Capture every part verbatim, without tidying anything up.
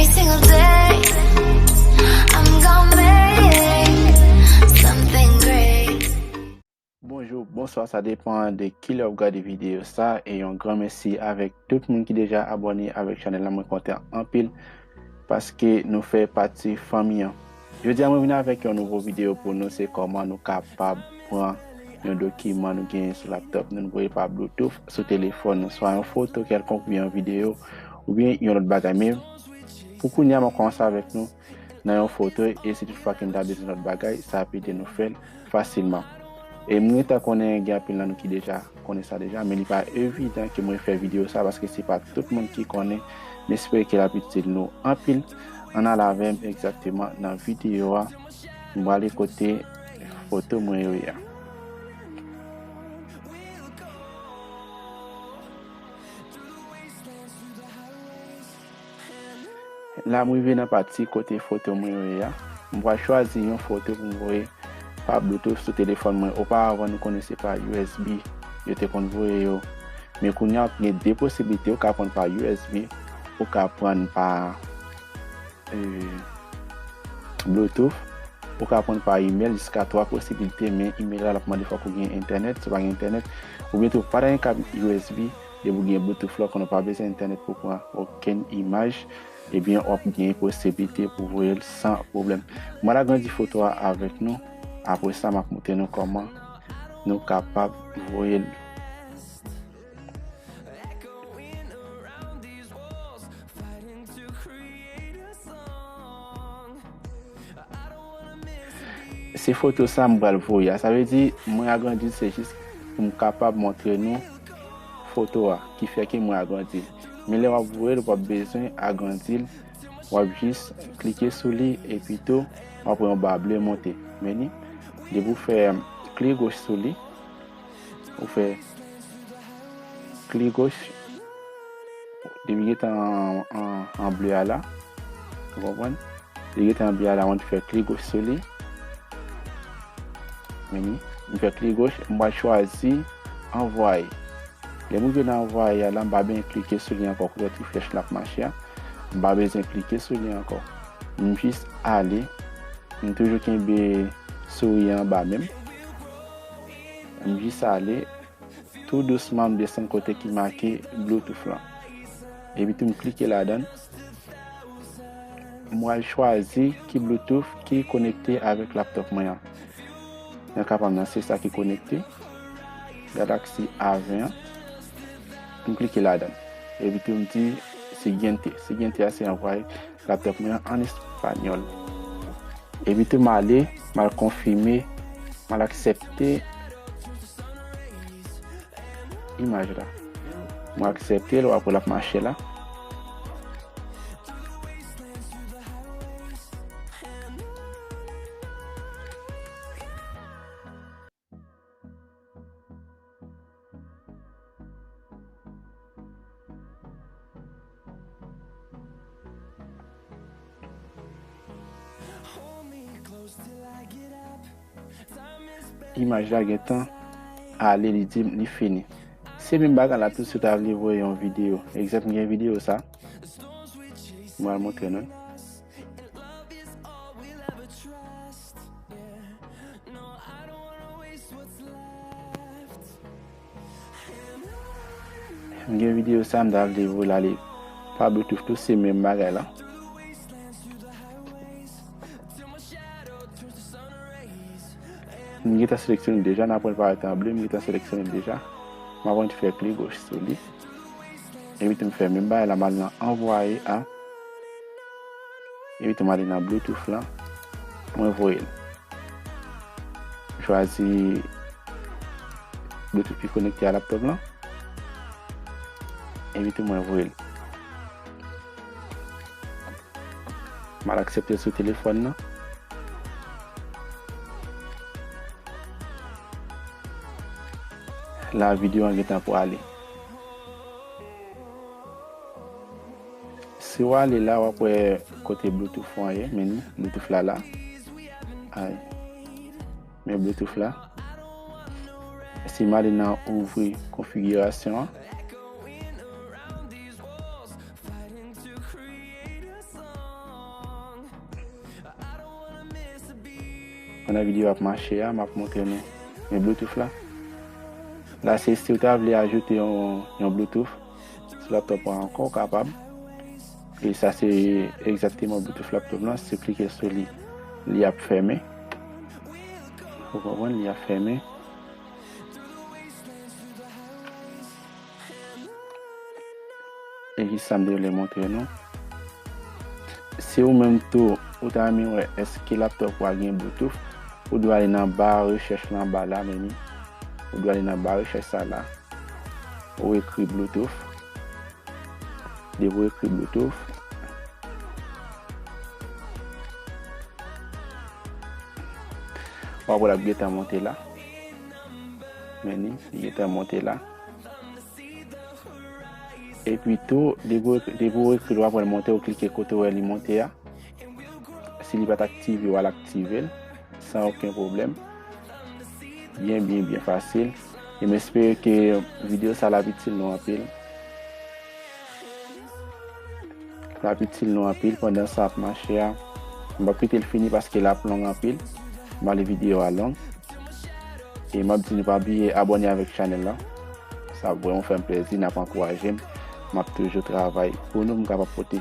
Single day, I'm gonna make something great. Bonjou, bonswa, sa depann de ki lè w ap gade videyo sa, e yon gran mèsi avèk tout moun ki deja abòne avèk chanèl la, mwen kontan anpil paske nou fè pati fanmi an. Jodi a mwen vin avèk yon nouvo videyo pou nou, se kòman nou kapab pran yon dokiman nou genyen sou laptop nou, nou voye pa Bluetooth sou telefòn nou, swa yon foto kèlkonk oubyen yon videyo oubyen yon lòt bagay. Men pou kounye a, mwen kòmanse avèk nou nan yon foto, e si tout fwa ke n ta bezwen lòt bagay, sa ap ede nou fè l fasilman. E mwen ta konnen gen anpil nan nou ki deja konnen sa deja, men li pa evidan ke mwen fè videyo sa paske se pa tout moun ki konnen. M espere ke l ap itil nou anpil. Ann al avè m egzakteman nan videyo a. M prale kote foto mwen yo ye a. La m rive nan pati kote foto mwen yo ye a. M pral chwazi yon foto pou m voye pa Bluetooth sou telefòn mwen. Oparavan nou konnen se pa U S B yo te konn voye yo. Men kounye a gen de posiblite, ou ka pran pa U S B, ou ka pran pa e, Bluetooth, ou ka pran pa email, jiska twa posiblite, men email la, l ap mande fòk ou gen entènèt, si w pa gen entènèt, oubyen tou pa ta gen kab U S B, depi w gen Bluetooth la, konnen w pa bezwen entènèt pou pran okenn imaj, ebyen w ap gen posiblite pou voye l san pwoblèm. Mwen al agrandi foto a avèk nou, apre sa m ap montre nou kòman nou kapab voye l. Se foto sa m pral voye a. Sa vle di, mwen agrandi l, se jis pou m kapab montre nou foto a, ki fè ke mwen agrandi l. Men lè w ap voye l, w p ap bezwen agrandi l. W ap jis klike sou li, epi tou, w ap wè yon ba ble monte. Men li, depi w fè klik goch sou li, ou fè klik goch, depi gentan an, an, an ble a la, ou konprann? Depi gentan an ble a la, mwen fè klik goch sou li. Men li, m fè klik goch, m pral chwazi anvwaye. Lè m rive nan anvwaye a la, m pa bezwen klike sou li ankò, kote ti flèch la ap mache a. M pa bezwen klike sou li ankò. M jis ale, m toujou kenbe souri anba men m. M jis ale, tou dousman m desann kote ki make Bluetooth lan. Epi tou m klike ladan l. M pral chwazi ki Bluetooth ki konekte avèk laptop mwen an. Nan ka pa m nan, se sa ki konekte. Galaxy A ven an. M klike ladan l. Epi tou m di siguiente. Siguiente a se anvwaye laptop mwen an an espanyòl. Epi tou m ale, m al konfime, m al aksepte imaj la. M aksepte l, w ap wè l ap mache la. Imaj la gentan ale, li di m li fini. Se menm bagay la tou, si w ta vle voye yon videyo. Egzanp, m gen videyo sa. Mwen al montre nou. M gen videyo sa, m ta vle voye l ale pa Bluetooth tou, se menm bagay la. M gentan seleksyone l deja, n ap wè l parèt an ble, m gentan seleksyone l deja. M ap annik fè klik goch sou li. Epi tou m fè menm bagay la, m al nan anvwaye a. Epi tou m ale nan Bluetooth lan, mwen voye l. M chwazi Bluetooth ki konekte a laptop lan. Epi tou mwen voye l. M al aksepte l sou telefòn nan. La videyo an gentan prale. Si w ale la, w ap wè kote Bluetooth an ye, men Bluetooth la la. Ay. Men Bluetooth la. Si m ale nan ouvri konfigirasyon an. Pandan videyo ap mache a, m ap montre nou men Bluetooth la. La, se si w ta vle ajoute yon, yon Bluetooth sou laptop ou ankò, w kapab. E sa se egzakteman Bluetooth laptop lan. Si w klike sou li, li ap fèmen. Ou konprann, li ap fèmen. E ki sa m te vle montre nou. Si ou menm tou, ou ta renmen wè èske laptop ou a gen Bluetooth, ou dwe ale nan ba rechèch lan anba la, men ni. Ou dwe ale nan ba rechèch sa la. Ou ekri Bluetooth. Depi ou ekri Bluetooth, w ap wè l ap gentan monte la. Men ni, li gentan monte la. Epi tou, depi ou, depi ou ekri l, w ap wè l monte, ou klike kote ou wè li monte a. Si li pa t aktive, w al aktive l san okenn pwoblèm. Byen, byen, byen fasil. E m espere ke videyo sa l ap itil nou anpil. L ap itil nou anpil pandan sa ap mache a. M p ap kite l fini paske l ap long anpil. M ale videyo a long. E m ap di nou pa bliye abòne avèk chanèl la. Sa ap vrèman fè m plezi, n ap ankouraje m. M ap toujou travay pou nou, m kapab pote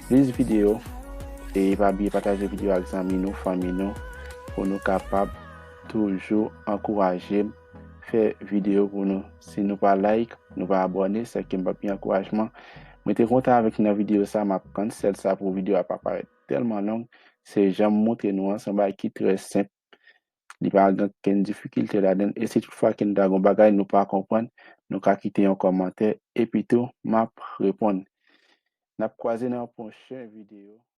plis videyo. E pa bliye pataje videyo ak zanmi nou, fanmi nou, pou nou kapab toujou ankouraje m fè videyo pou nou. Si nou pa like, nou pa abòne, sèke m p ap gen ankourajman. Mwen te kontan avèk nou nan videyo sa, m ap cancel sa pou videyo a pa parèt tèlman long. Se jan m montre nou an, se yon bagay ki trè senp. Li pa gen okenn difikilte ladan l. E si toutfwa ke nou ta gen yon bagay nou pa konprann, nou ka kite yon kòmantè. Epi tou, m ap reponn. N ap kwaze nan yon pwochen videyo.